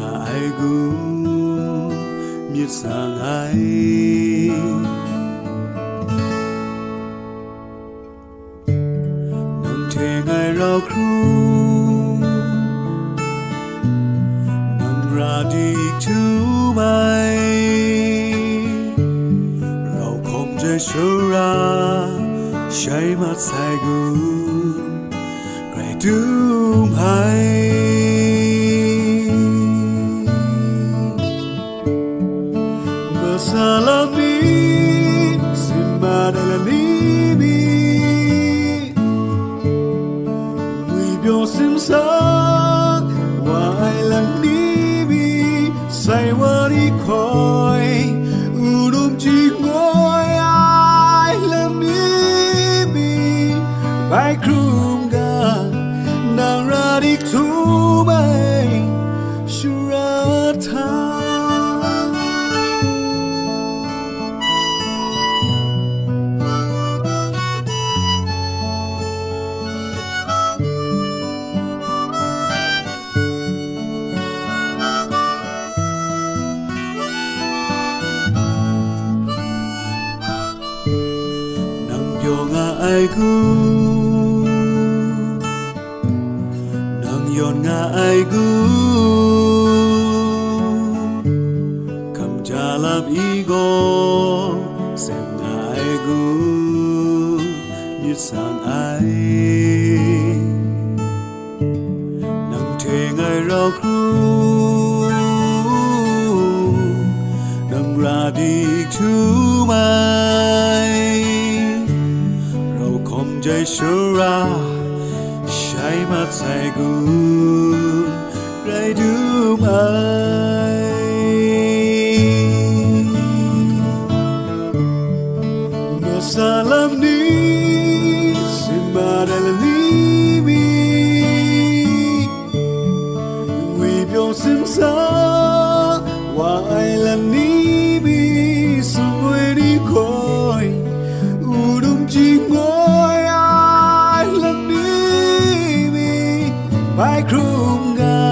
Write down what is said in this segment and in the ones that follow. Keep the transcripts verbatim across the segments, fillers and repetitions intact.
Ai gu myit sang ai. Nang hte ngai rau hkrum, nang ra dik htum ai, rau hkawm jai shara, shai mat sai gu, grai dum ai. Masa lam ni, simma dai lam ni mi, ngwi pyaw simsa wa ai lam ni mi, sai wa ni hkoi, u dum jingoi ai lam ni mi, bai hkrum ga, nang ra dik htum ai, shara hta. Nang pyaw nga ai gu, nang yawn nga ai gu, kamja lam i gaw, sem nga ai gu, myit sang ai. Nang hte ngai rau hkrum, nang ra dik htum ai, rau hkawm jai shara, shai mat sai gun, grai dum ai. Masa lam ni, simma dai lam ni mi, ngwi pyaw simsa wa ai lam ni mi, sumwi ni hkoi, u dum jingoi ai lam ni mi, bai hkrum ga,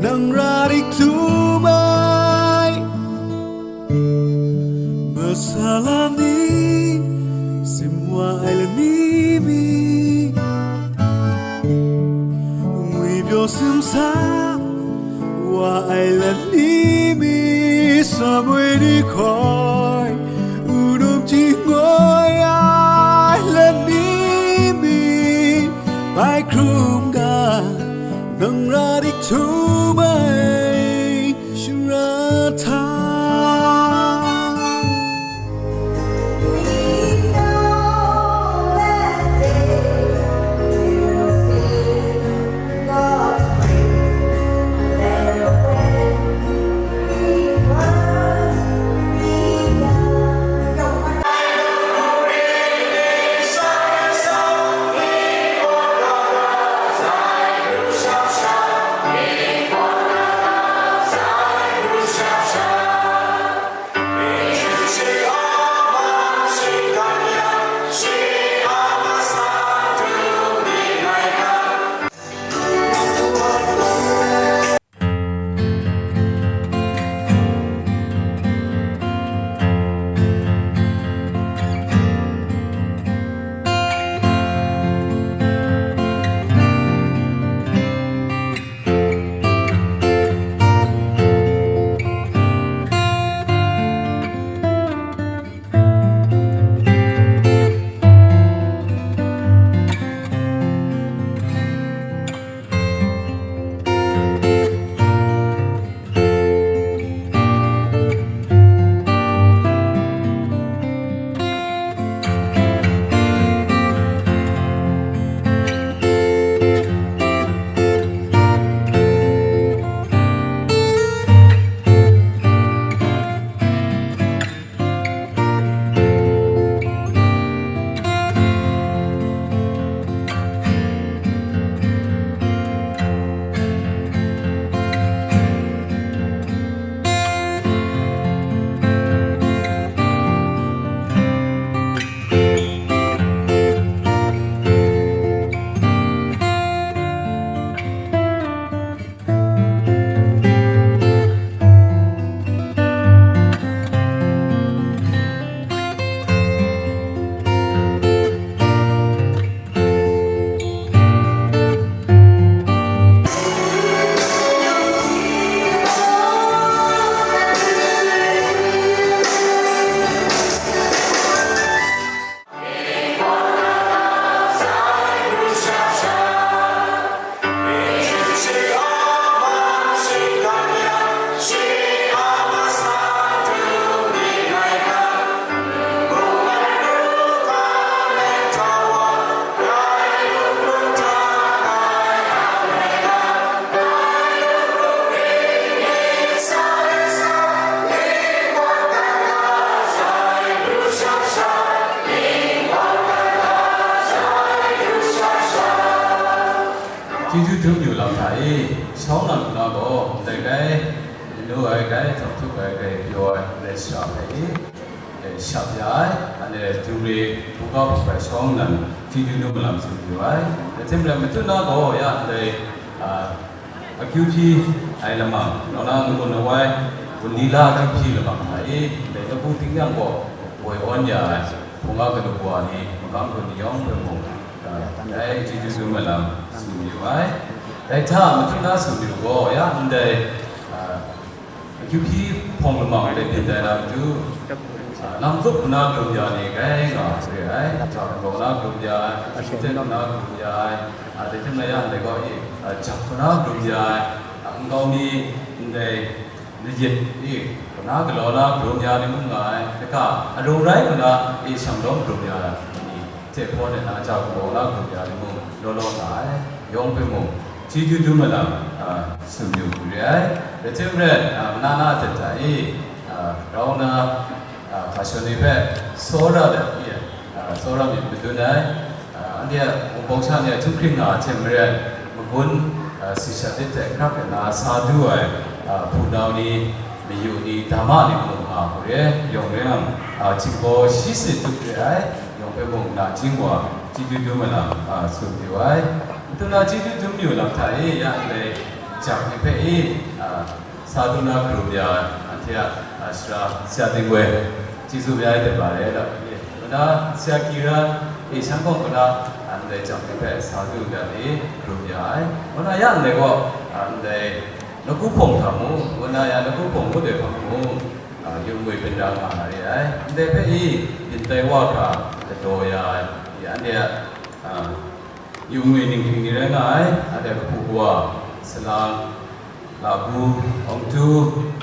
nang ra dik htum ai. Masa lam ni, sim wa ai lam ni mi, ngwi pyaw simsa wa ai lam ni mi, sumwi ni hkoi, u dum jingoi ai lam ni mi, bai hkrum ga, nang ra dik htum ai, shara hta. Dum yu lam hta e, shawng nnan hkuna gaw, ndai grai, nu ai grai, htawk htup ai grai pyaw ai ndai shara hpe e, e, shap ya ai, anhte dum re, hkungga hpup ai shawng nnan, chyeju dum malam tsun yu ai. Dai hte maren, matut na gaw, ya ndai, a, akyu hpyi ai lamang, nau na n-gun awai, gun ni la akyu hpyi lamang hta e, ndai nawku ting yang gaw, woi awn ya ai, hpung a kanu wa ni, magam gun ni yawng hpe mung, a, dai chyeju dum ai lam tsun yu ai. Dai hta, matut na tsun yu gaw, ya ndai, a, akyu hpyi hpawng lamang de byin dai na matu, a, nang zup hkuna dum ya ni grai nga re ai, hta hkawng na dum ya ai, akyu hpyi hkawng na dum ya ai, a, dai hte maren ya ndai gaw, e, a, jap hkuna dum ya ai, a, nkau mi ndai layit e, hkuna galaw na dum ya ni mung nga ai, laka arung rai hkuna e shanglawm dum ya ni, hte hpawn e na ja galaw na dum ya ni mung law law nga ai, yawng hpe mung, chyeju dum ai lam, a, tsun yu hku re ai. Dai hte maren, a, mana na htet hta e, a, grau na, a, hkashawn ni hpe tsawra dat mi ai, a, tsawra myit madun ai, a, anhte a wunpawng sha ni a htunghkring nga ai hte maren, magun, a, si shat lit hte hkrak ai na sa du ai, a, hpunau ni, mayu ni, dama ni mung nga hku re, yawng re yang, a, htinggaw shi si tup re ai, yawng hpe mung nachying wa chyeju dum ai lam, a, tsun yu ai. Matut na chyeju dum yu lam hta e, ya ndai jap ni hpe e, a, sa du na hkarum ya ai, anhte a, a, sara Sara Tingwoi, chyeju maya ai dai ba re, da, e, na Sara Kira, e, shan hkawng hkuna, a, ndai jap ni hpe sa du ya ni hkarum ya ai. Ngu na ya ndai gaw, a, ndai nawku hpawng hta mung, ngu na ya nawku hpawng ngut ai hpang mung, a, yu ngwi byin ra nga na re ai. Ndai hpe i, byin tai wa hkra galaw ya ai, i, anhte a, a, yu ngwi ninghking ni rai nga ai, anhte a kahpu kawa, salang, labu, awngtu,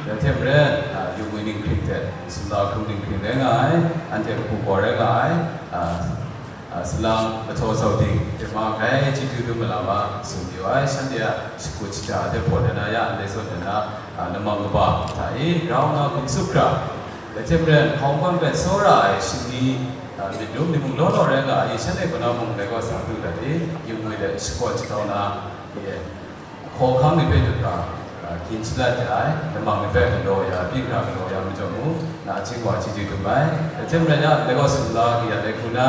dai hte maren, a, yu ngwi ninghking hte sumla hkrung ninghking rai nga ai, anhte a kahpu kawa rai nga ai, a, a, salang, mahtau sau ding, hte ma grai chyeju dum ai lam a tsun yu ai, shanhte a shakut shaja hte hpaw dan na ya, ndai zawn dan na, a, namang kaba hta e, grau na hkum tsup hkra, dai hte maren, hkawng hpan hpe tsawra ai shingni, a, myit dum ni mung law law rai nga ai, shanhte kaw na mung dai gaw sa du dat e, yu ngwi de shakawn shakau na, e, hkawhkam ni hpe dut ga, a, gin shalat ya ai, namang ni hpe galaw ya, byin hkra galaw ya majaw mu, nachying wa chyeju dum ai. Dai hte maren ya, dai gaw sumla kayat ai hku na,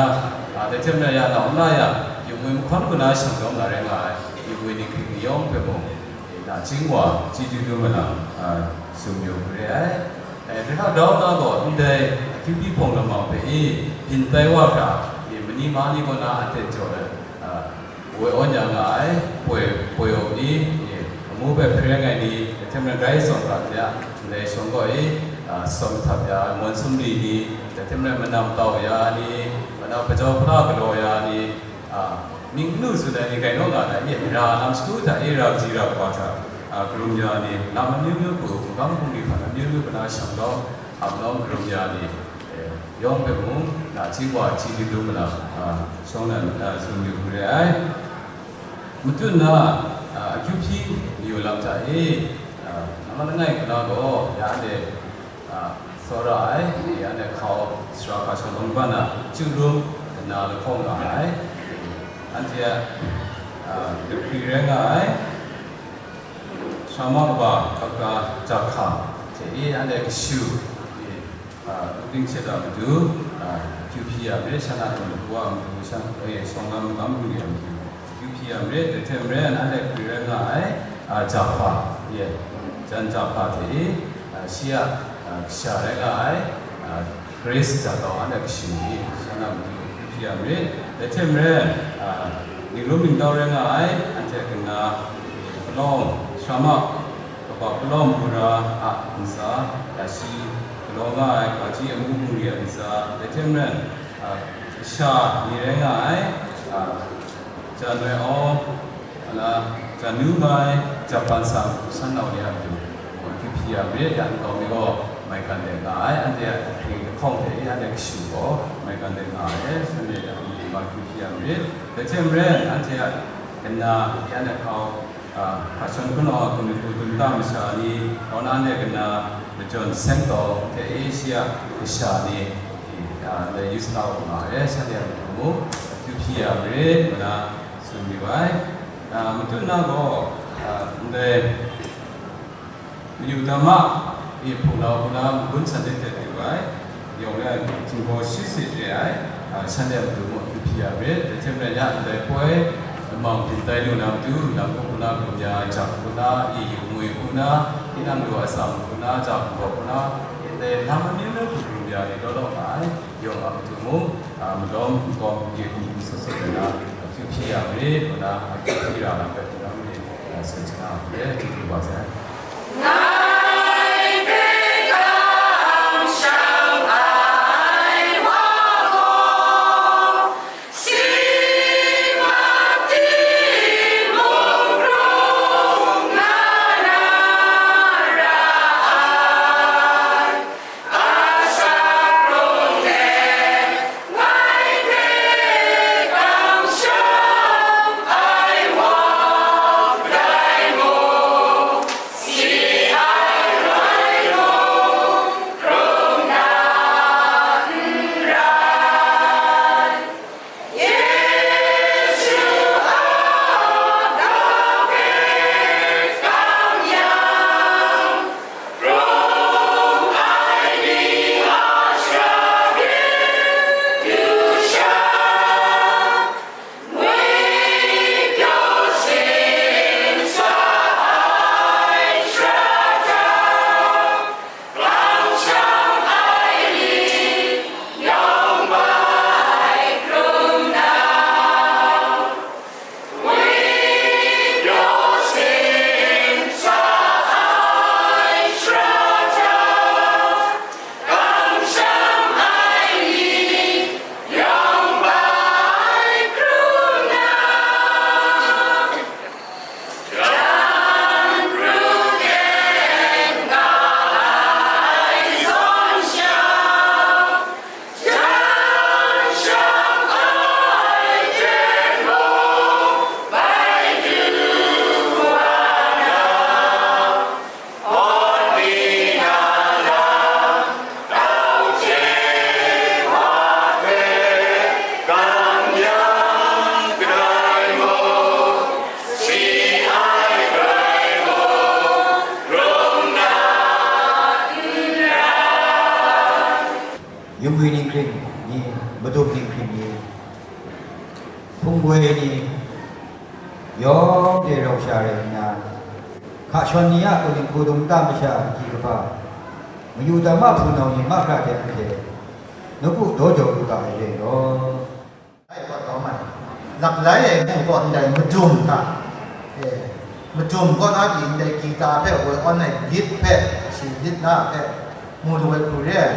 a, dai hte maren ya, na um na ya, yu ngwi mahkawn hku na shanglawm na rai nga ai, yu ngwi ninghking ni yawng hpe mung, nachying wa chyeju dum ai lam, a, tsun yu hku re ai. E, dai hta grau na gaw, ndai akyu hpyi hpawng lamang hpe e, byin tai wa hkra, e, mani ma ni kaw na a ten jaw ai, a, woi awn ya nga ai, poi, poi up ni, e, amu hpe hpre ai ni, dai hte maren grai tsawm ga hte a, ndai shawng gaw e, a, tsawm htap ya ai, mawn sumri ni, dai hte maren manam tau ya ni, mana hpajau hpala galaw ya ni, a, ning n lu tsun ai ni gai naw nga ai, e, ra lam shagu hta e, ra kaji ra kaba hta, a, karum ya ni, lam amyu myu hku, magam bungli hpan amyu myu hku na shanglawm, ap lawm karum ya ni, e, yawng hpe mung, nachying wa chyeju dum ai lam, a, shawng nnan, a, tsun yu hku re ai. Matut na, a, akyu hpyi mayu lam hta e, a, nambat langai hku na gaw, ya anhte, a, tsawra ai, ya anhte hkau sara hkashawn awng ban a, chyu rum, na lahkawng nga ai, anhte a, a, dahkri rai nga ai, Sara ma kaba, Doctor Jahka hte e, anhte kashu, e, a, Luting Sheta matu, a, akyu hpyi ya re, shan a matu, wa matu, shan, e, shawng lam magam lu ya matu, akyu hpyi ya re, dai hte maren, anhte hkri rai nga ai, a, Jahpa, e, Jan Jahpa hte e, a, shi a, a, kasha rai nga ai, a, Grace Jatau, anhte kashu ni, shan a matu akyu hpyi ya re, dai hte maren, a, ningrum ningtau rai nga ai, anhte kana, palawng, sara ma, kaba palawng mura a ntsa, ya shi galaw nga ai, Hpaji amu bungli a ntsa, dai hte maren, a, kasha ni rai nga ai, a, Janwai Aw, a na, Janu Mai, Japan Sam, shan nau ni a matu, akyu hpyi ya re, ya nkau mi gaw, maigan de nga ai, anhte a hpring lahkawng hte e, anhte kashu gaw, maigan de nga ai, shanhte a matu ma akyu hpyi ya re, dai hte maren, anhte a kana, ya anhte hkau, a, hkashawn hpunau a hkum hku dum ta masha ni, kaw na anhte kana majawn seng taw hte e shi a kasha ni, a, ndai yu sa u nga ai, shanhte a matu mung, akyu hpyi ya re, ngu na tsun yu ai. A, matut na gaw, a, ndai mayu dama e hpunau hku na magun san de tet yu ai, yawng re ai, htingbaw shi se re ai, a, shanhte a matu mung akyu hpyi ya rit. Dai hte maren ya, ndai poi lamang byin tai lu na matu, lam hku na, hkum ya ai jang hku na, e yu ngwi hku na, tinang lu a tsam hku na, jang hku na, ndai lam amyu na hku ru ya ni law law nga ai, yawng a matu mung, a, malawm nkawm, ye hkum hkum sat sat na, akyu hpyi ya rit, ngu na, akyu hpyi ra lam rai hku na, Ngai hpe kamsham ai wa gaw, si mak timung hkrung nga na ra ai. Asak rung de, ngai hpe kamsham ai wa, dai mung, si ai rai mung, hkrung na n rai. Yesu a ga hpe kam yang, rung ai ni a shara rin du sha, ngwi pyaw sin sa ai shara hta, kamsham ai ni yawng bai hkrung na, ngwi pyaw sin sa ai shara hta, kamsham ai ni yawng bai hkrung na, jan pru ten nga ai zawn sha, jan shang ai ten mung bai du wa na, Yubwi ninghkring ni, madum ninghkring ni, hpung goi ni, yawng de rau sha rai nna, hka shawn ni a kaning hku dum nta masha agyi kaba, mayu dam a hpunau ni mahkra de anhte nawku daw jaw lu ga ai re law. Ai kaw dawng ai. Laklai ai mu kaw ndai madum hta, e, madum kaw na pyi ndai gita hpe woi awn ai lit hpe, shi lit na hpe, mu lu ai hku re ai.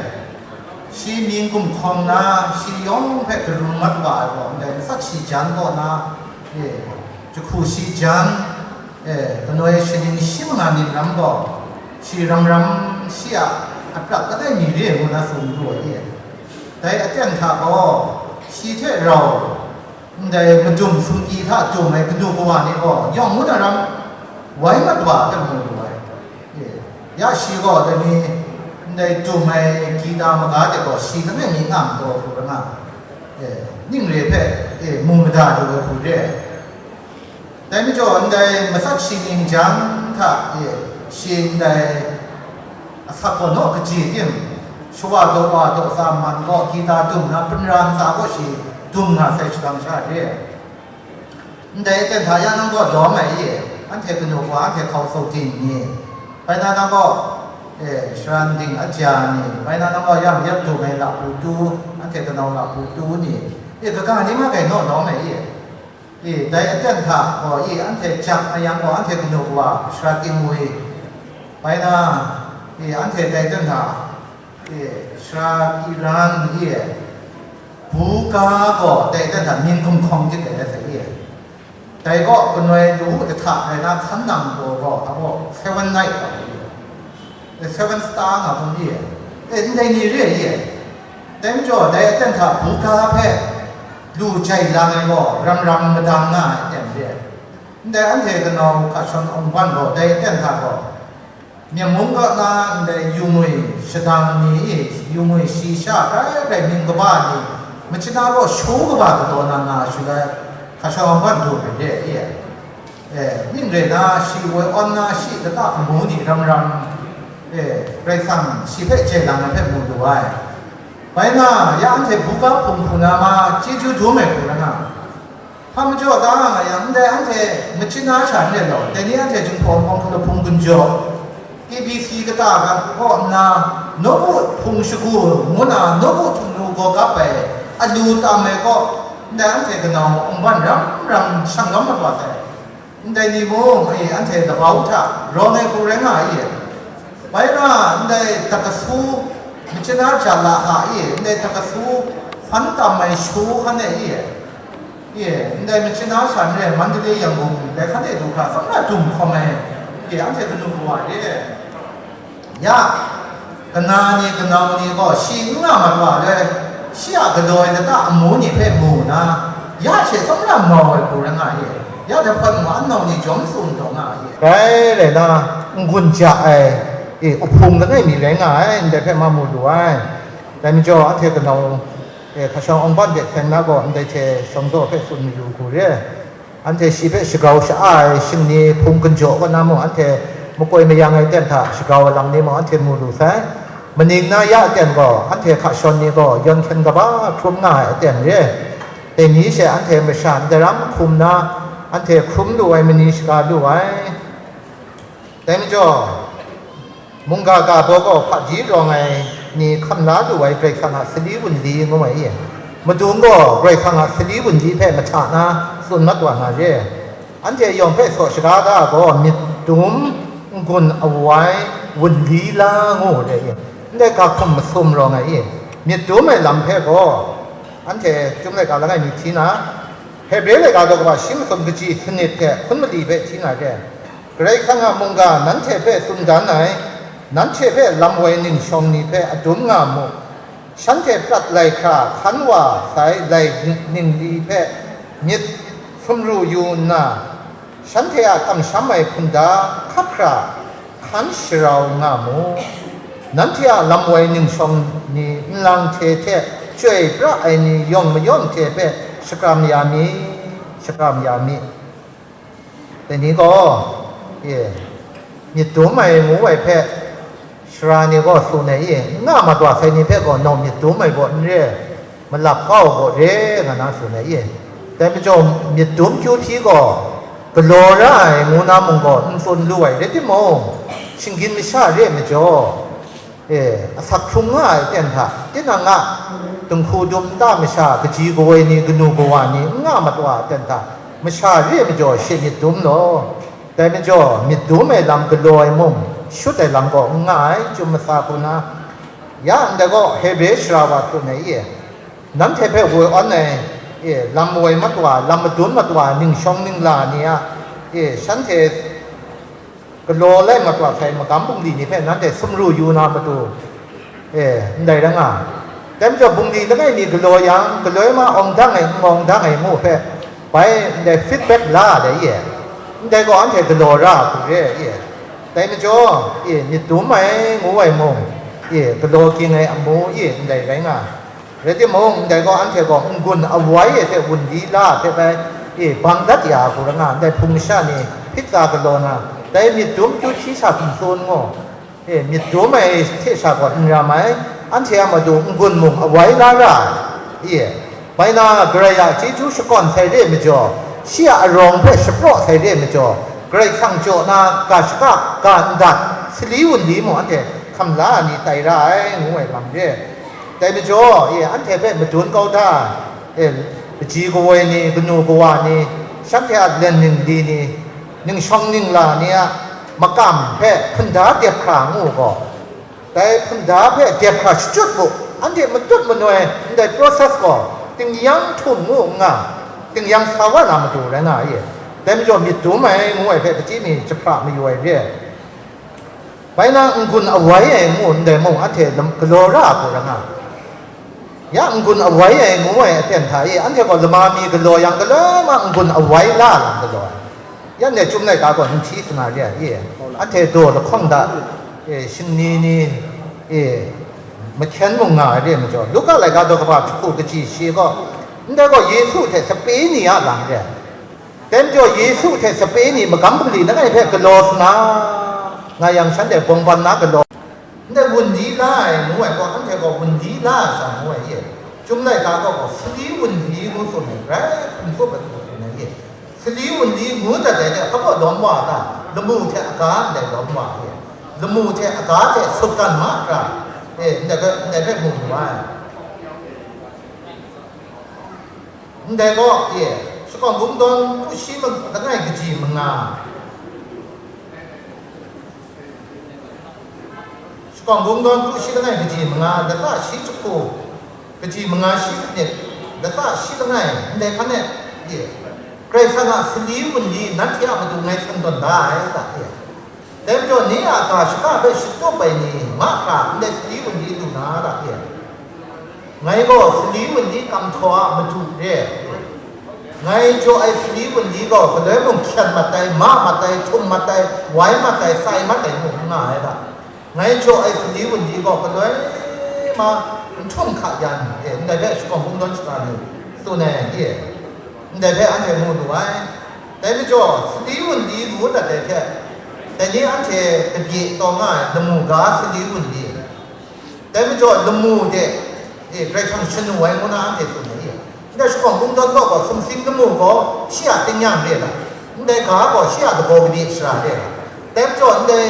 Shi mying gumhkawng na, shi yawng hpe karun mat wa ai gaw, ndai matsat shi jan kaw na, e, jahku shi jan, e, kanoi shaning shi manga myit lam gaw, shi ram ram shi a aprat langai mi re ngu na tsun du ai e. Dai aten hta gaw, shi hte rau, ndai madum sumki hta dum ai kanu kawa ni gaw, yawng ngu na ram, wai mat wa ai hpe mu lu ai. E, ya shi gaw dai ni, ndai dum ai gita maga de gaw, shi langai mi nga majaw hkru ra nga, e, ning re hpe, e, mu mada lu ai hku re ai. Dai majaw, ndai matsat shi ning jang hta e shi ndai asak gaw naw kaji tim, shawa daw wa daw tsa man gaw gita dum na, hpunra ntsa gaw shi dum nga sai shadang sha re. Ndai aten hta ya nang gaw lawm ai e, anhte kanu kawa, anhte hkau tsaw ting ni, bai na nang gaw, e, sharan ding aja ni, bai na nang gaw yang yap dum ai lapu tu, anhte kanau lapu tu ni, e, kaga ni ma gai naw lawm ai e. E, dai aten hta gaw, e, anhte jak a yang gaw, anhte kanu kawa, sara tingwi, bai na, e, anhte dai aten hta, e, sara Iran, e, buga gaw, dai aten hta mying gumhkawng dip ai rai sa, e. Dai gaw, kanoi lu hta rai na, hkan nang gaw, gaw, a gaw, seven night gaw, e. E, seven star nga hpung di e, e, ndai ni re ai e. Dai majaw, dai aten hta buga hpe lu jai lang ai gaw, ram ram madang nga ai aten re ai. Ndai anhte kanau hka shawn awng ban gaw, dai aten hta gaw, Myen mung kaw na ndai yu ngwi shadang ni e, yu ngwi shi sha rai rai mying kaba ni, machyin a gaw shaw kaba galaw na nga shaloi, hka shawn awng ban du ai re ai e. E, ning rai na, shi woi awn na, shi lata amu ni ram ram, e, Karai Kasang shi hpe chye lang ai hpe mu lu ai. Bai nga, ya anhte buga hpung hpu na ma, chyeju dum ai hku rai nga. Hpa majaw da nga yang, ndai anhte machyin na sha n rai law, dai ni anhte Jinghpaw Wunpawng hku lahpung gun jaw, K B C kata ga kaw nna, nawku hpung shagu ngu na, nawku htum lu gaw gap ai, alu tam ai kaw, ndai anhte kanau awng ban ram ram shang lawm mat wa sai. Ndai ni mung, e, anhte labau hta rawng ai hku rai nga ai. Bai nga, ndai dakasu, machyin na jala ha e, ndai dakasu, hpan tam ai shu hkan e, e, ndai machyin na sha n rai, Mandalay, Yangon, dai hkan e du hkra, tsawm na dum hkawm ai, e, anhte kanu kawa re. Ya, kana ni, kanau ni gaw shi n nga mat wa le, shi a galaw ai lata amu ni hpe mu na, ya she tsawm na mau ai hku rai nga e. Ya dai hpawt mung, annau ni jawm tsun taw nga e. Rai rai na, n-gun ja ai, e, uhpung langai mi rai nga ai, ndai hpe ma mu lu ai. Dai majaw, anhte kanau, e, hkashawng awng ban de seng na gaw, ndai hte shawng daw hpe tsun mayu hku re. Anhte shi hpe shagrau sha-a ai shingni hpung gun jaw kaw na mung, anhte makoi mayang ai ten hta shagrau ai lam ni mung anhte mu lu sai. Maning na ya aten gaw, anhte hkashawn ni gaw yawn hkyen kaba hkrum nga ai aten re. Dai ni she anhte masha ndaram hkum na, anhte hkrum lu ai mani shaga lu ai. Dai majaw, mungga ga baw gaw hpaji rawng ai ni hkam la lu ai Karai Kasang a sali wunli ngu ai e. Madung gaw Karai Kasang a sali wunli hpe mahta na tsun mat wa na re. Anhte yawng hpe saw shara da gaw, myit dum, n-gun awai, wunli la ngu re e. Ndai ga hkum masum rawng ai e. Myit dum ai lam hpe gaw, anhte Chyum laika langai mi hti na, Hebre laika daw kaba shi masum kaji sanit hte hkun mali hpe hti na re. Karai Kasang a mungga nanhte hpe tsun dan ai, nanhte hpe lam woi ning shawng ni hpe adum nga mu. Shanhte prat lai hkra hkan wa sai lai ningli hpe myit sumru yu nna, shanhte a kamsham ai hkunda hkap hkra hkan sharau nga mu. Nanhte a lam woi ning shawng ni nlang hte hte chyoi pra ai ni yawng mayawng hte hpe shakram ya mi, shakram ya mi. Dai ni gaw, e, myit dum ai ngu ai hpe, sara ni gaw tsun ai e, n nga mat wa sai ni hpe gaw, nau myit dum ai gaw n re, malap kau gaw re, nga na tsun ai e. Dai majaw, myit dum kyu hpyi gaw, galaw ra ai ngu na mung gaw n tsun lu ai rai timung, shinggyim masha re ai majaw, E, asak hkrung nga ai aten hta, tinang a dinghku dum nta masha kaji kawoi ni, kanu kawa ni n nga mat wa ai aten hta, masha re ai majaw she myit dum law. Dai majaw, myit dum ai lam galaw ai mung, shut ai lam gaw n nga ai, Chyum masa hku na. Ya ndai gaw, Hebre sara wa tsun ai e, nanhte hpe woi awn ai, e, lam woi mat wa, lam madun mat wa, ning shawng ning la ni a, e, shanhte galaw lai mat wa sai magam bungli ni hpe nanhte sumru yu na matu, e, ndai rai nga. Dai majaw bungli langai mi galaw yang, galoi ma awng dang ai, n awng dang ai ngu hpe, bai ndai feedback la ai e. Ndai gaw anhte galaw ra hku re ai e. Dai majaw, e, myit dum ai ngu ai mung, e, galaw ging ai amu, e, ndai rai nga. Rai timung, ndai gaw anhte gaw n-gun awai e hte wunli la hte bai, e, bang dat ya hku rai nga, ndai hpung masha ni hpit tsa galaw na, dai myit dum kyu hpyi sha hkum tsun ngu, e, myit dum ai hte sha gaw n ram ai, anhte a matu n-gun mung awai la ra ai, e, bai na, Karai a chyeju shakawn sai re ai majaw, shi a arawng hpe shapraw sai re ai majaw, Karai Kasang jaw na ga shaka, ga ndat, sali wunli mung anhte hkam la ai ni tai ra ai, ngu ai lam re. Dai majaw, e, anhte hpe madun kau da, e, kaji kawoi ni, kanu kawa ni, shanhte a len ningli ni, ningshawng ningla ni a makam hpe hkunda dep hkra ngu gaw, dai hkunda hpe dep hkra shachyut mu, anhte matut manoi ndai process gaw tingyan htum ngu n nga, tingyan sa wa na matu rai nga ai e. Dai majaw myit dum ai ngu ai hpe kachyi mi jahpra mayu ai re. Bai na n-gun awai ai ngu ndai mung anhte lam-, galaw ra ai hku rai nga. Ya n-gun awai ai ngu ai aten hta e, anhte gaw lama mi galaw yang, galaw ma n-gun awai la lam galaw ai. Ya ndai Chyum laika gaw n hti sa na re ai e, anhte daw lahkawng da, e, shingni ni, e, mahkyen mung nga ai re ai majaw, Luka laika daw kaba jahku kaji shi gaw, ndai gaw Yesu hte sape ni a lam re ai. Dai majaw Yesu hte sape ni magam hpung ni langai hpe galaw sa na, nga yang shanhte bawng bam na galaw. Ndai wunli la ai ngu ai gaw, anhte gaw wunli la ai sha ngu ai e. Chyum laika gaw gaw, sali wunli ngu tsun ai, grai hkum tsup ai hku tsun ai e. Sali wunli ngu dat ai hte, hpa lawm wa ta, lamu hte aga ndai lawm wa e. Lamu hte aga hte sutgan ma hkra, e, ndai hpe, ndai hpe mu lu ai. Ndai gaw, e, shakawn kungdawn kru shi langai kaji manga, shakawn kungdawn kru shi langai kaji manga, lata shi jahku kaji manga shi sanit, lata shi langai, ndai hkan e, e, Karai Kasang a sali wunli nanhte a matu ngai san tawn da ai, ta e. Dai majaw, ni a ga shaka hpe shatup ai ni mahkra ndai sali wunli lu na ra e? Ngai gaw sali wunli kamhtaw a madu re. Ngai jaw ai sali wunli gaw galoi mung hkyen mat ai, ma mat ai, htum mat ai, wai mat ai, sai mat ai mung n nga ai ga. Ngai jaw ai sali wunli gaw galoi ma n htum hka yan e, ndai hpe shakawn kungdawn shara ni tsun ai e. Ndai hpe anhte mu lu ai. Dai majaw, sali wunli ngu dat ai hte, dai ni anhte kabye taw nga ai lamu ga sali wunli, dai majaw, lamu de, e, Karai Kasang shanu ai ngu na anhte tsun ai. Ndai shakawn kungdawn gaw gaw, sumsing lamu gaw shi a tingnyang re ai, ndai ga gaw shi a lagaw kade shara re ai. Dai majaw, ndai,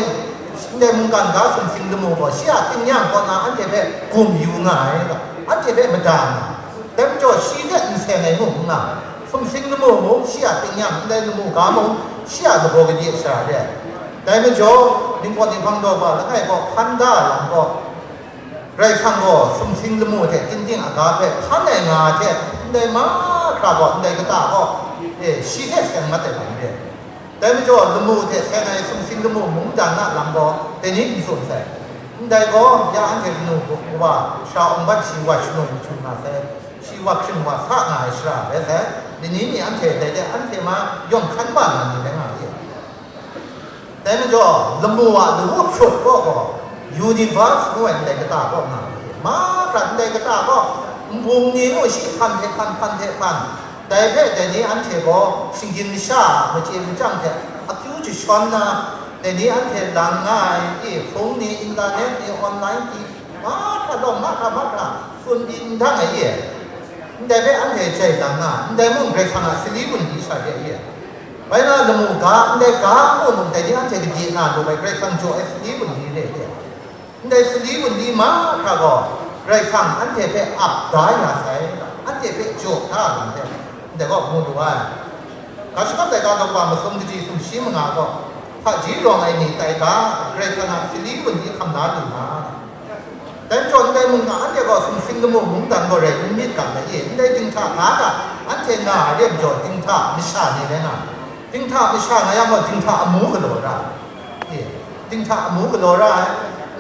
ndai mungkan ga sumsing lamu gaw shi a tingnyang kaw na anhte hpe gum yu nga ai ga, anhte hpe mada nga ai. Dai majaw, shi hte n seng ai mung n nga, sumsing lamu mung shi a tingnyang, ndai lamu ga mung shi a lagaw kade shara re ai. Dai majaw, ningpawt ninghpang daw ga langai gaw hkan da ai lam gaw, Karai Kasang gaw sumsing lamu hte tingting aga hpe hkan ai nga ai hte, ndai mahkra gaw, ndai kata gaw, e, shi hte seng mat ai lam re ai. Dai majaw, lamu hte seng ai sumsing lamu mungdan a lam gaw, dai ni n tsun sai. Ndai gaw, ya anhte kanu kawa, sha awng bat shi wa shanung jahtum nga sai, shi wa hkring wa sa nga ai shara rai sai, ni ni ni anhte dai de anhte ma yawng hkan wa na ni rai nga ai. Dai majaw, lamu a lawu hpyut gaw gaw, universe ngu ai ndai kata gaw nga ai. Mahkra ndai kata gaw, nbung ni ngu shi hpan hte hpan, hpan hte hpan, dai hpe dai ni anhte gaw shinggyim masha a machye machyang hte akyu jashawn na, dai ni anhte lang nga ai, e, hpung ni, internet ni, online ni, mahkra lawng, mahkra, mahkra, tsun pyi n dang ai, e. Ndai hpe anhte jai lang na, ndai mung Karai Kasang a sali wunli sha de, e. Bai na, lamu ga, ndai ga mung, dai ni anhte kabye na lu ai Karai Kasang jaw ai sali wunli re, e. Ndai sali wunli mahkra gaw, Karai Kasang anhte hpe ap da ya sai, anhte hpe jaw da ai lam hte, ndai gaw mu lu ai. Ga shagawp laika daw masum kaji sumshi manga gaw, hpaji rawng ai ni tai ga, Karai Kasang a sali wunli hkam da lu na. Dai majaw, ndai mungga anhte gaw sumsing lamu mungdan gaw rai n myit ga, ndai dinghta ga hta anhte nga ai re majaw, dinghta masha ni rai nga, dinghta masha nga yang gaw, dinghta amu galaw ra, e, dinghta amu galaw ra ai.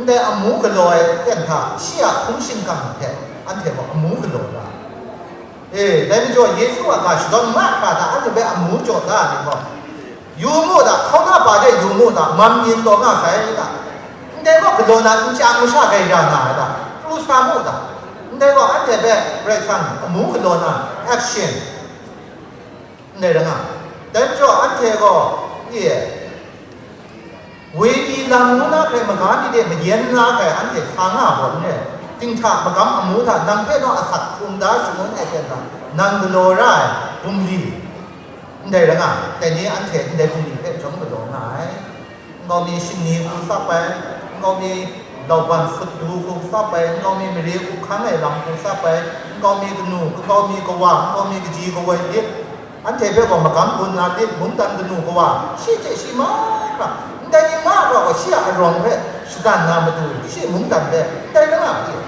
Ndai amu galaw ai ten hta shi a hpung shingkang hte anhte gaw amu galaw ra ai. E, dai majaw, Yesu a ga shadawn mahkra hta anhte hpe amu jaw da ai ni gaw, yu mu da, hkauna pa de yu mu da, mam yin taw nga sai da. Ndai gaw galaw na nchyang masha gai ra nga ai da, pru sa mu da. Ndai gaw anhte hpe Karai Kasang amu galaw na action. Ndai rai nga. Dai majaw, anhte gaw, e, wenyi lam ngu na hkrai maga mi de mayen la hkrai anhte sa nga ai gaw n rai. Dinghta magam amu hta nang hpe naw asak hkrum da shangun ai hte nang galaw ra ai bungli, ndai rai nga, dai ni anhte ndai bungli hpe chyawm galaw nga ai. Nkau mi shingni hku tsap ai, nkau mi lauban sut du hku tsap ai, nkau mi mare hku hkang ai lam hku tsap ai, nkau mi kanu, nkau mi kawa, nkau mi kaji kawoi lit, anhte hpe gaw magam gun na lit, mungdan kanu kawa, shi hte shi mahkra, ndai ni mahkra gaw shi a arawng hpe shadan na matu, shi mungdan hpe ndai rai nga ai.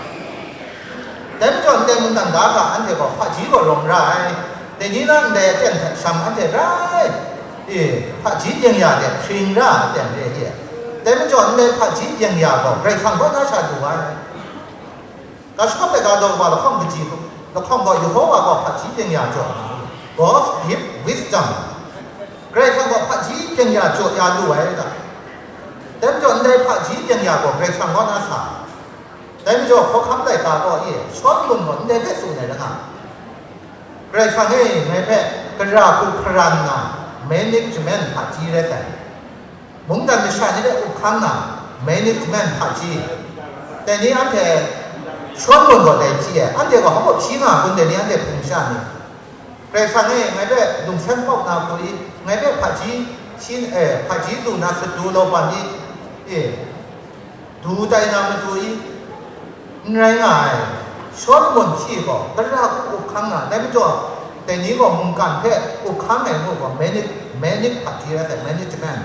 Dai majaw, ndai mungdan ga hta anhte gaw hpaji gaw rawng ra ai. Dai ni na ndai aten hta sham anhte rai, e, hpaji byeng ya de hpring ra ai aten re ai. Dai majaw, ndai hpaji byeng ya gaw Karai Kasang kaw na sha lu ai. Ga shagawp ai ga daw wa lahkawng kaji, lahkawng gaw Yehova gaw hpaji byeng ya jaw, God give wisdom. Karai Kasang gaw hpaji byeng ya jaw ya lu ai ga. Dai majaw, ndai hpaji byeng ya gaw Karai Kasang kaw na sa. Dai majaw, hkawhkam laika gaw e, Shawlum gaw ndai hpe tsun ai langa, Karai Kasang e, ngai hpe gara hku hparan nna, management hpaji rai sai. Mungdan masha ni hpe up hkang na, management hpaji. Dai ni anhte Shawlumon gaw dai hti e, anhte gaw hpa hpyi nga kun, dai ni anhte hpung sha ni? Karai Kasang e ngai hpe lungsan kau na hku i, ngai hpe hpaji shin, eh, hpaji lu na sut du law ban i, e, du tai na matu i, n rai nga ai. Shawlumon hti gaw gara hku up hkang na, dai majaw, dai ni gaw mungkan hpe up hkang ai ngu gaw, manage-, manage hpaji rai sai, management.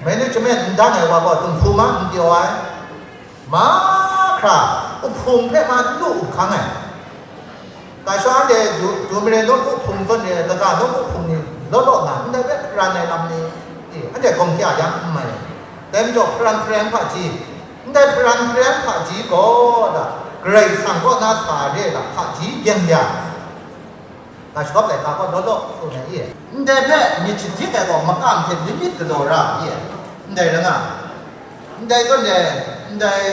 Management n dang ai wa gaw, dinghku ma n pyaw ai. Mahkra, up hpung hpe ma n lu up hkang ai. Ga shawng anhte du, du mare nawku hpung zawn re ai, kaga nawku hpung ni law law nga, ndai hpe hparan ai lam ni, e, anhte gawng hkya yang n mai. Dai majaw hparan hpareng hpaji, ndai hparan hpareng hpaji gaw da, Karai Kasang kaw na sa re ai hpaji byeng ya, ga shagawp laika gaw law law tsun ai e. Ndai hpe myit shadik ai gaw makam hte limit galaw ra ai e, ndai rai nga. Ndai zawn e, ndai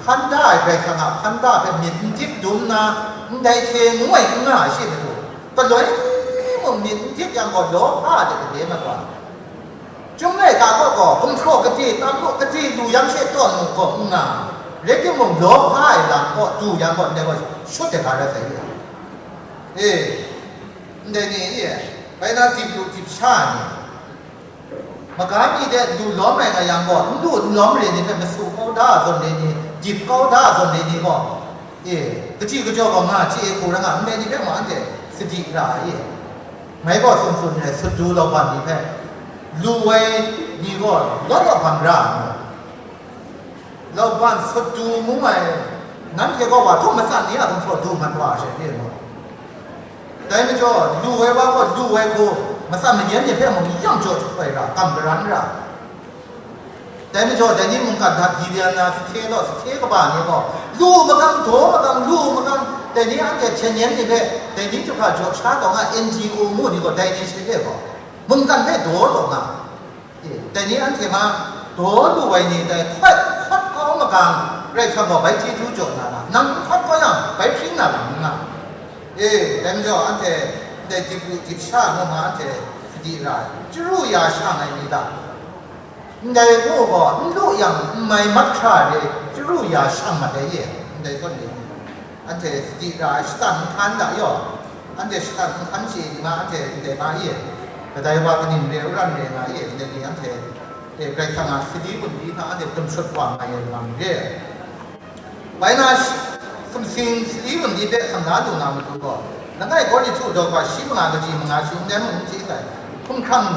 hpan da ai Karai Kasang a hpan da hpe myit n dik dum nna, ndai hte ngu ai n nga ai shi matu, paloi mung myit n dik yang gaw, lawhpa de gade mat wa. Chyum laika kaw gaw, gumhpraw gade, tam lu gade lu yang she tawn mu gaw n nga, rai timung, lawhpa ai lam kaw du yang gaw, ndai gaw shut ai ga rai sai ya. E, ndai ni e, bai na dip lu dip sha ni, maga mi de lu lawm ai nga yang gaw, n lu n lawm re ni hpe masu kau da zawn re ni, dip kau da zawn re ni gaw, e, kaji kajaw gaw nga chye hku rai nga, ndai ni hpe mung anhte sadi ra ai e. Ngai gaw tsun tsun re, sut du law ban ni hpe lu ai ni gaw law law hpang ra ai. Lauban sut du ngu ai, nanhte gaw wa htum matsan ni a gumhpraw du mat wa ai she, re mu. Dai majaw, lu ai wa gaw lu ai hku, matsan mayan ni hpe mung yang jaw jahkoi ra, kam karan ra. Dai majaw, dai ni mungkan hta byi byan na, sahte law, sahte kaba ni gaw, lu makam, daw makam, lu makam, dai ni anhte hpyen yan ni hpe, dai ni jahpa jaw sha taw nga, N G O ngu ni gaw, dai ni she hte gaw, mungkan hpe daw taw nga. E, dai ni anhte ma daw lu ai ni dai hkawt, hkawt kau magang, Karai Kasang gaw bai chyeju jaw na ra, nang n hkawt kau yang, bai hpring na lam n nga. E, dai majaw anhte dai dip lu dip sha ngu ma anhte sadi ra ai, chyaru ya shang ai ni ta? Ndai ngu gaw, n lu yang n mai mat hkra re, chyaru ya shang mat ai e, ndai zawn ni. Anhte sadi ra ai shatan nhkan da yaw, anhte shatan nhkan chye ni ma, anhte ndai ma i, kadai wa kaning re, ran re nga i, ndai ni anhte, e, Karai Kasang a sadi wunli hta anhte hkum shut wa nga ai lam re. Bai na shi, sumsing sadi wunli hpe hkam la lu na matu gaw, langai Korinhtu daw hpa shi manga kaji manga shi ndai mung n chye sai, hkumhkrang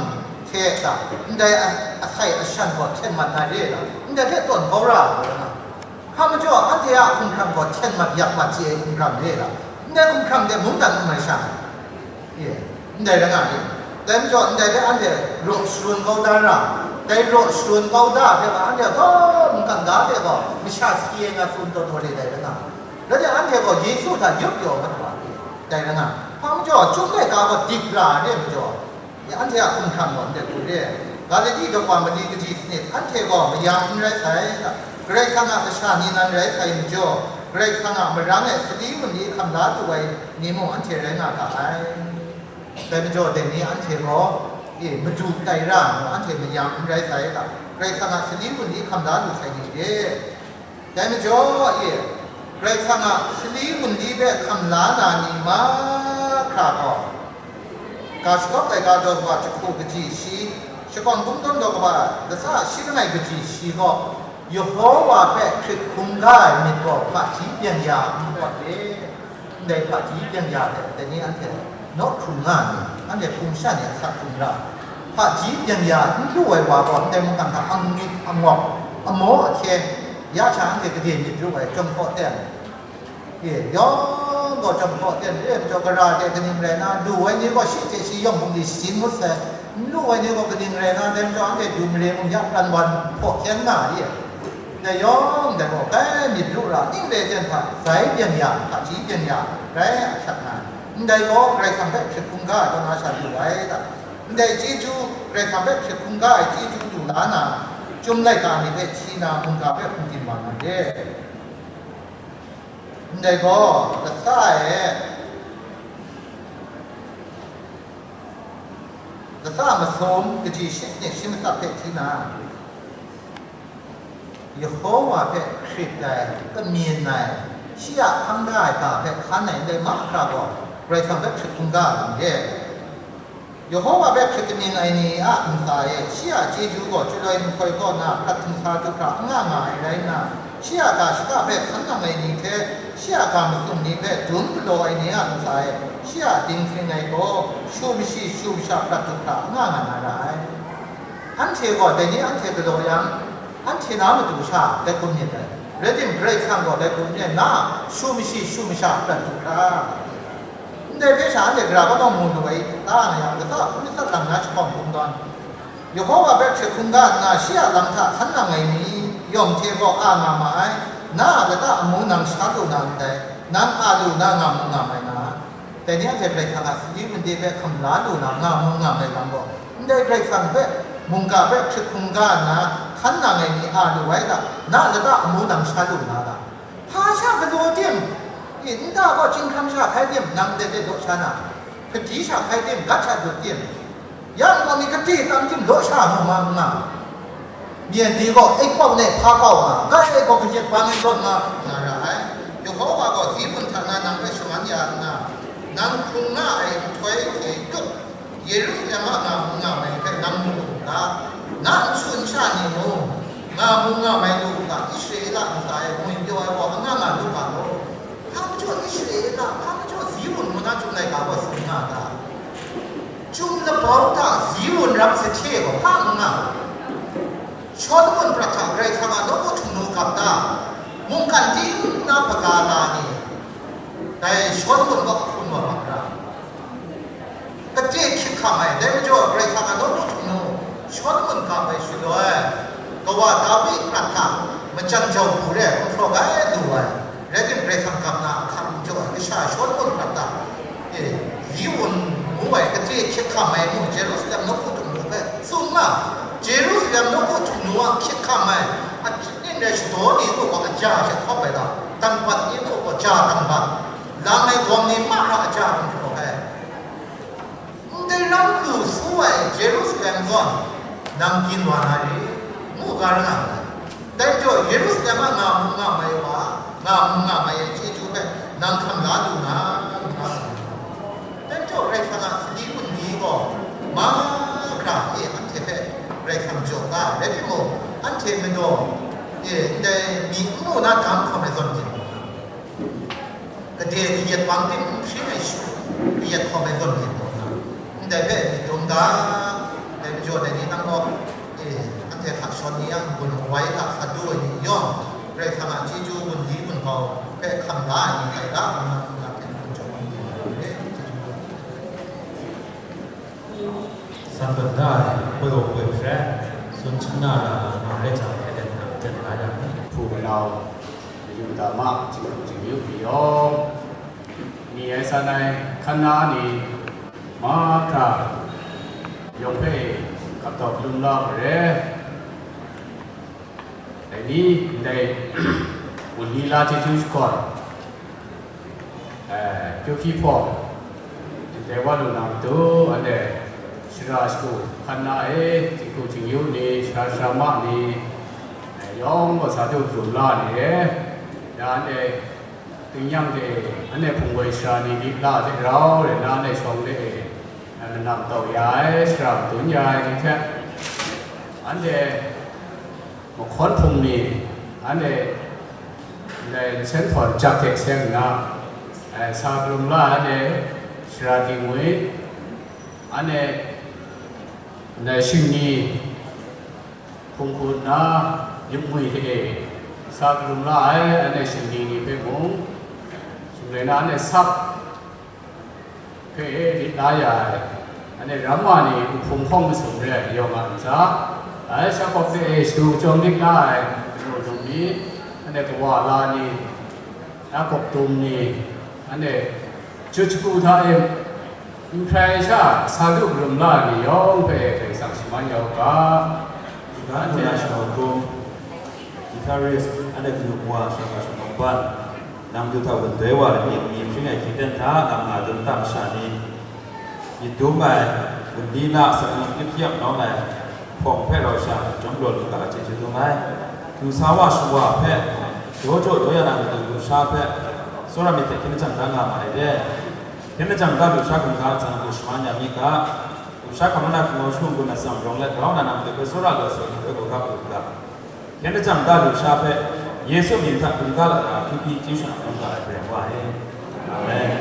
hte a, ndai a, asai ashan gaw hten mat na re ai lam, ndai hpe tawn kau ra ai nga. Hpa majaw, anhte a hkumhkrang gaw hten mat yak mat chye ai hkumhkrang re ai lam, ndai hkumhkrang de mungdan n mai sha ai. Ye, ndai rai nga ai. Dai majaw, ndai hpe anhte raw sharun kau da ra, dai raw sharun kau da hpe ga anhte gaw, mungkan ga hte gaw, masha si ai nga tsun taw taw re dai rai nga. Rai timung, anhte gaw Yesu hta yup pyaw mat wa, dai rai nga. Hpa majaw, Chyum laika gaw dik ra ai re majaw, anhte a hkumhkrang gaw ndai hku re ai. Galati daw wa mali kaji sanit, anhte gaw mayang n rai sai, Karai Kasang a kasha ni nan rai sai majaw, Karai Kasang a marang e sadi wunli hkam la lu ai ni mung anhte rai nga ga ai. Dai majaw, dai ni anhte gaw, e, madu tai ra nna, anhte mayang n rai sai, Karai Kasang a sadi wunli hkam la lu sai ni re. Dai majaw, e, Karai Kasang a sadi wunli hpe hkam la na ni mahkra gaw, ga shagawp laika daw kaba jahku kaji shi, shakawn kungdawn daw kaba latsa shi langai kaji shi gaw, Yehova hpe hkrit hkungga ai myit gaw hpaji byeng ya ai n pawt re. Ndai hpaji byeng ya hte dai ni anhte naw hkrung nga ai ni, anhte hpung sha ni asak hkrung ra, hpaji byeng ya n lu ai wa gaw ndai mungkan hta angit angawk, amaw ahkye, ya sha anhte gade myit ru ai, chyawm hkaw ten, e, yawng gaw chyawm hkaw ten re ai majaw, gara de kaning rai na, lu ai ni gaw shi hte shi yawng hpung di shasin ngut sai, n lu ai ni gaw kaning rai na, dai majaw anhte du mare mung ya pran wan hpaw hkyen nga ai e. Dai yawng dai gaw, kai myit ru ra, ning re ten hta, zai byeng ya, hpaji byeng ya, rai ahkyak nga ai. Ndai gaw, Karai Kasang hpe hkrit hkungga ai kaw na sha lu ai ta? Ndai chyeju, Karai Kasang hpe hkrit hkungga ai chyeju lu la na, Chyum laika ni hpe hti na, mungga hpe hpungdim wa na re. Ndai gaw, latsa e, Lata masum kaji shi sanit shi matsat hpe hti na, Yehowa hpe hkrit ai, kamyin ai, shi a hkang da ai ga hpe hkan ai ndai mahkra gaw, Karai Kasang hpe hkrit hkungga ai lam re. Yehowa hpe hkrit kamyin ai ni a ntsa e, shi a chyeju gaw chyaloi nhtoi kaw na hkrat htingsa du hkra anga nga ai rai nna, shi a ga shaka hpe hkan nang ai ni hte, shi a ga masum ni hpe dum galaw ai ni a ntsa e, shi a dinghpring ai gaw shu mashi shu masha prat du hkra anga nga na ra ai. Anhte gaw dai ni anhte galaw yang, anhte na matu sha dai hkum myit dai. Rai tim, Karai Kasang gaw dai hkum myit na, shu mashi shu masha prat du hkra. Ndai hpe sha anhte gara kaba mu lu ai ta nga yang, lata hpung matsat lam na jahpawng kungdawn, Yehowa hpe hkrit hkungga nna shi a lam hta hkan nang ai ni yawng hte gaw a nga ma ai. Na a lata amu nang sha lu na ndai, nang a lu na nga mu nga mai na. Dai ni anhte Karai Kasang a sali wunde hpe hkam la lu na nga mu nga mai lam gaw, ndai Karai Kasang hpe mungga hpe hkrit hkungga nna hkan nang ai ni a lu ai ta? Na a lata amu nang sha lu na ta? Hpa sha galaw tim? I, nta gaw chyinghkam sha hkai tim? Nang de de daw sha na, hpadi sha hkai tim? Gat sha dut tim? Yang gaw mi kate tam tim law sha mu ma n nga. Myen ni gaw, "Ei, kau ne, hpa kau nga, ngai gaw kanyit bang ai zawn nga," nga ra ai. Yehowa gaw Ziun hta na nang hpe shaman ya nna, nang hkrung nga ai nhtoi hte tup, Yerusalem a nga mu nga mai hpe nang mu lu u ga, na nsu nsha ni mung, nga mu nga mai lu u ga, Israela ntsa e ngwipyaw ai gaw anga nga lu ga law. Hpa majaw Israela, hpa majaw Ziun ngu na tsun ai ga gaw tsun nga ta? Chyum labau hta Ziun rap sahte gaw hpa n nga. Shawlumon prat hta Karai Kasang a nawku htingnu gap ta, mungkan ting na hpaga la ni, dai Shawlumon kaw hkrum wa mat ra. Kate hkyik hkam ai, dai majaw Karai Kasang a nawku htingnu Shawlumon gap ai shaloi, kawa Dawi prat hta majan jau hku re hkrum hpraw gai lu ai. Rai tim, Karai Kasang gap na ahkang jaw ai kasha Shawlumon prat hta, e, Ziun ngu ai kate hkyik hkam ai mu, Jerusalem nawku htingnu hpe tsun nga, Jerusalem nawku htingnu a hkyik hkam ai, a, ning rai shadaw ni muk gaw aja hte hkawp ai ta? Dangbat ni muk gaw ja dangbat, lang ai gawm ni mahkra aja hkawp ai. Ndai ram lu su ai Jerusalem zawn nang byin wa na re, ngu ga ra nga ai. Dai majaw, Yerusalem a nga mu nga mai wa, nga mu nga mai ai chyeju hpe nang hkam la lu na, ngu nga ai. Dai majaw, Karai Kasang a sali wunli gaw mahkra e anhte hpe Karai Kasang jaw ga ai rai timung, anhte madaw e ndai myi n mu na dam hkawm ai zawn byin wa na. Gade kayat bang tim n hpring ai shu, kayat hkawm ai zawn hte taw na, ndai hpe myit dum ga, dai majaw dai ni nang gaw, e, anhte hta shawn ni a n-gun mawai hta sa du ai ni yawng, Karai Kasang a chyeju gun di gun kau hpe hkam la ai ni tai ga, ngu na, ngu na hpe n-gun jaw gun di ai, chyeju gun. Sanbat da ai, koi wa koi hpre, sun hkying na ra, nga rai jang, hkrai dan hta, dan la yang, hpu manau, Yuda ma, Jinghku Jingyu ni yawng, ni ai san ai, hkan na ni, mahkra, yawng hpe, hkap tau hkalum la ai re. Dai ni, ndai, wunli la chyeju shakawn, eh, kyu hpyi hpawng, ndai wa lu na matu, anhte shara shagu hkan na e, Jinghku Jingyu ni, sara sara ma ni, eh, yawng gaw sa du hkalum la ni e, ya anhte, Tingnyang hte e, anhte hpung goi sara ni myit la hte rau rai nna, anhte shawng de e, manam tau ya ai, sara madun ya ai ni hte, anhte mahkawn hpung ni, anhte ndai nsen htawn jak hte seng nna, eh, sa hkalum la ai, anhte sara tingwi, anhte ndai shingni, hpung hku nna, yupmwi hte e sa hkalum la ai, anhte shingni ni hpe mung, shing rai na, anhte sap hpe e myit la ya ai, anhte ramma ni, uhpung hkawng masum re ai yawng a ntsa, ai shakawp hte e shadu jawng myit la ai, anu num ni, anhte kawa la ni, Yakob tum ni, anhte jut shagu hta e n hprai sha, sa du hkalum la ai ni yawng hpe Karai Kasang shaman ya u ga. Ga nna shawng hkum, Ikarist, anhte kanu wa, shaka shaka ban, nang du hta wun doi wa ai myit ni hpring ai hkying dan hta, nang nga dum tam sha ni, myit dum ai, Wunli na a salang hpyi ap nawng ai hpawng hpe rau sha, chyawm law lu ga ai chyeju dum ai. Du sa wa shawa hpe, daw jaw daw ya na matu lusha hpe, tsawra myit hte hkyen lajang da nga ma ai de. Hkyen lajang da lusha hkungga a tsang lu shaman ya mi ga, lusha hkam na hkungga shung gun atsam rawng let rau na na matu hpe tsawra lu ai salang hpe gaw ga lu ga. Hkyen lajang da lusha hpe, Yesu mying hta hkungga la na hpyi hpyi chyeju shang hkungga ai Karai Wa e. Amen.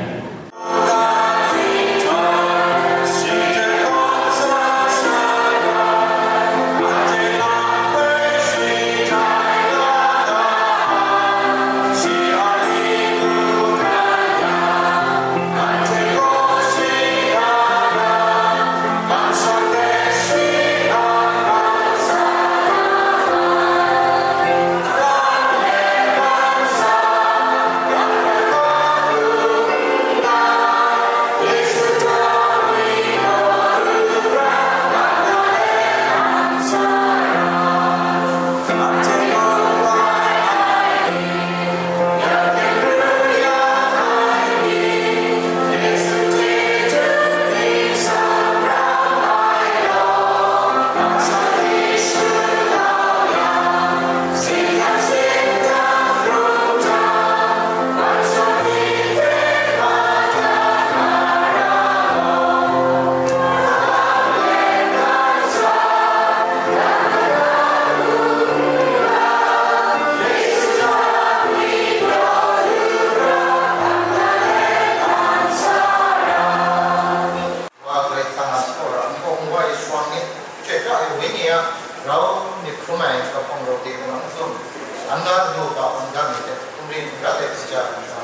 Wa Karai Kasang a tsawra nhtawk nwa e shawng nit, chyoi pra ai wenyi a rau myit hkrum ai kahpawng rau de kamang mazum, an ga du ga hkawm ga myit hte hkum rin n rat ai kaja ai ntsa,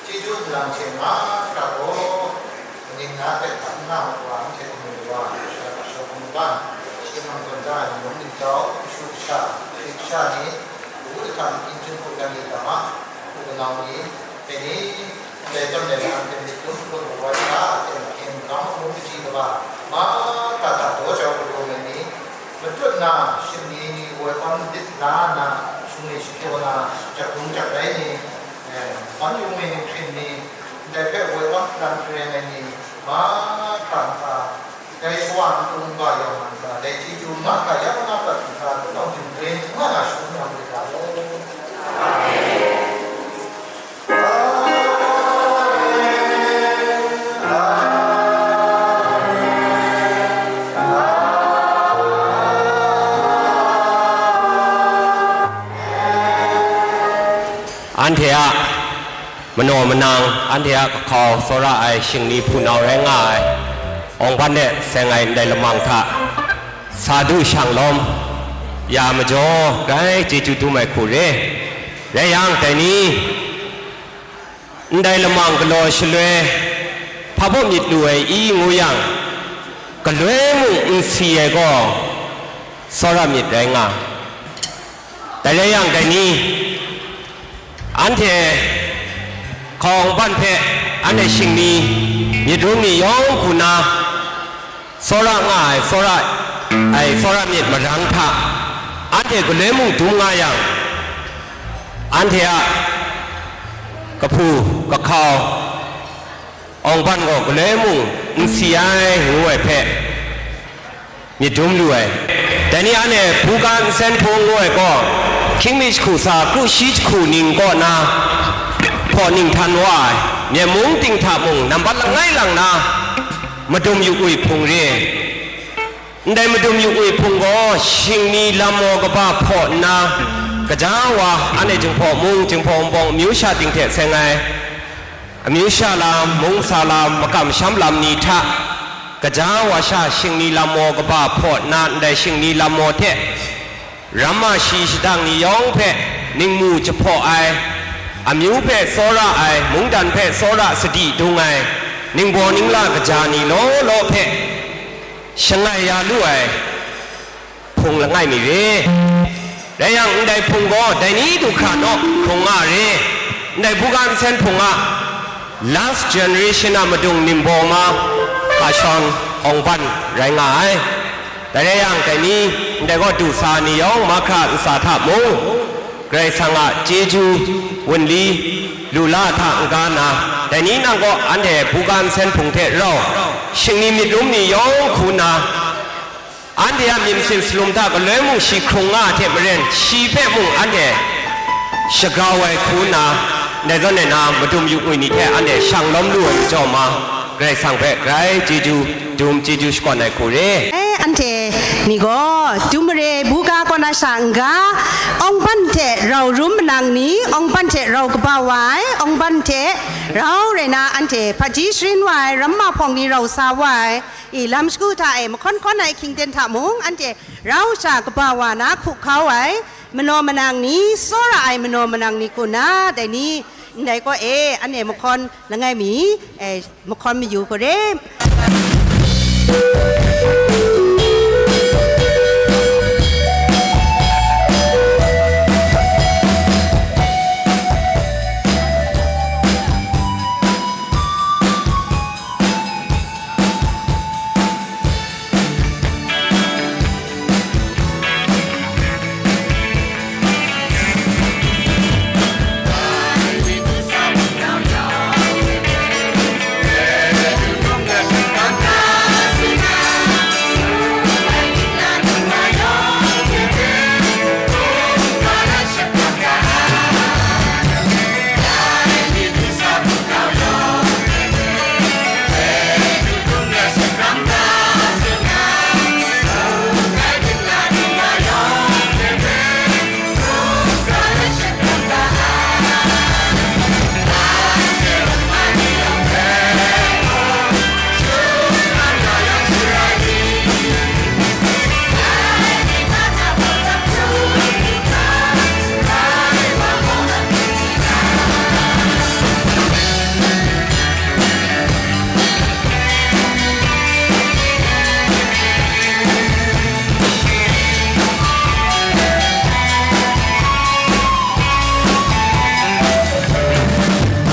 chyeju nlang hte mahkra gaw, kaning na hpe hkap n nga mat wa, anhte hkum rin wa, sha hkap shawng hkum ban, shi mang tawn da ai mung ntau, kashu kasha, kashu kasha ni, kabu kahtam, ginjin hkungga ni, dama, hku kanau ni, dai ni, ndai tawn dai na hte myit dum hkun ai wa hta, teng hkying, gam hkung kaji kaba, mahkra hta daw jau kadaw ai ni, matut na, shingni ni woi awn lit la na, shingni shapyaw na, jak gung jak rai ni, eh, awn yung ai ni hkrin ni, ndai hpe woi awn hparan hpareng ai ni, mahkra hta, dai shawa n-gun ga yawng nga, dai chyeju mahkra ya na prat hkra, tinau htingre n nga na shangun yang rit ga law. Amen. Anhte a manaw manang, anhte a kahkau tsawra ai shingni hpunau rai nga ai, Awng Ban de seng ai ndai lamang hta, sa du shang lawm ya majaw, grai chyeju dum ai hku re. Rai yang, dai ni, ndai lamang galaw shaloi, hpa baw myit lu ai i ngu yang, galoi mung n si ai gaw, tsawra myit rai nga. Dai rai yang, dai ni, anhte hkawng ban hpe, anhte shingni myit rum ni yawng hku na, tsawra nga ai, tsawra ai, tsawra myit marang hta, anhte galoi mung dum nga yang, anhte a kahpu kahkau, Awng Ban gaw galoi mung n si ai, ngu ai hpe, myit dum lu ai. Dai ni anhte buga nsen hpung ngu ai gaw, hkying mi jahku sa, kru shi jahku ning kaw na, hpaw ning htan wa ai, Myen mung ting hta mung nambat langai lang na, madum yu ui hpung re. Ndai madum yu ui hpung gaw, shingni lam maw kaba hpaw nna, gaja wa, anhte Jinghpaw mung, Jinghpaw Wunpawng amyu sha ting hte seng ai, amyu sha lam, mung sa lam, makam masham lam ni hta, gaja wa sha shingni lam maw kaba hpaw nna, ndai shingni lam maw hte, ramma shi shadang ni yawng hpe ningmu jahpaw ai, amyu hpe tsawra ai, mungdan hpe tsawra sadi dung ai, ningbaw ningla kaja ni law law hpe shangai ya lu ai, hpung langai mi re. Rai yang, ndai hpung gaw dai ni du hkra naw hkrung nga re. Ndai buga nsen hpung a last generation a madung nimbaw ma, Hkashawng Awng Ban rai nga ai. Dai rai yang, dai ni, ndai gaw du sa ni yawng mahkra ntsa hta mung, Karai Kasang a chyeju, wunli, lu la hta n-ga nna, dai ni nang kaw anhte buga nsen hpung hte rau, Shingni myit rum ni yawng hku nna, anhte a myit masin salum hta galoi mung shi hkrung nga ai hte maren, shi hpe mung anhte shagrau ai hku nna, ndai zawn e na madum yu ngwi ni hte anhte shang lawm lu ai majaw ma, Karai Kasang hpe grai chyeju dum chyeju shakawn ai hku re. E, anhte ni gaw dum mare buga kaw na sha n-ga, awngban hte rau rum manang ni, awngban hte rau kaba wa ai, awngban hte rau rai na anhte hpaji sharin wa ai ramma hpawng ni rau sa wa ai, i lam shagu hta e mahkawn hkawn ai hkying ten hta mung anhte rau sha kaba wa na hku hkau ai, manaw manang ni, tsawra ai manaw manang ni hku na, dai ni, ndai kaw e, anhte mahkawn langai mi, e, mahkawn mayu hku re.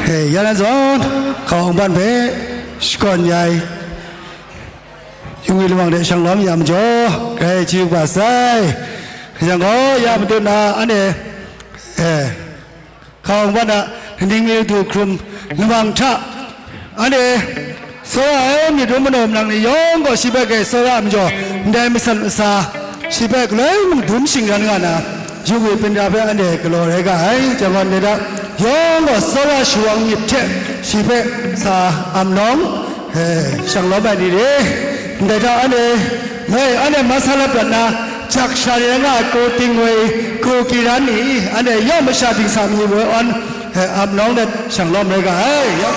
He, ya nan zawn, hkawng ban hpe shakawn ya ai, yu ngwi lamang de shang lawm ya majaw, grai chyu kaba sai. Kajan gaw, ya matut na, anhte, eh, hkawng ban a, ning mi du hkrum lamang hta, anhte, tsawra ai myit dum manaw manang ni yawng gaw shi hpe grai tsawra ai majaw, ndai masat masa, shi hpe galoi mung dum shingran nga na, yu ngwi hpinda hpe anhte galaw rai ga ai, jang gaw, ndai hta yawng gaw tsawra shawang myit hte shi hpe sa am nawng, eh, shang lawm ai ni re, ndai hta anhte, mai, anhte masa lap dat na, jak sha ni rai nga ai, ko Tingwei, ko Kiran ni, anhte yawng masha dingsa mi woi awn, eh, am nawng dat shang lawm rai ga ai, ya.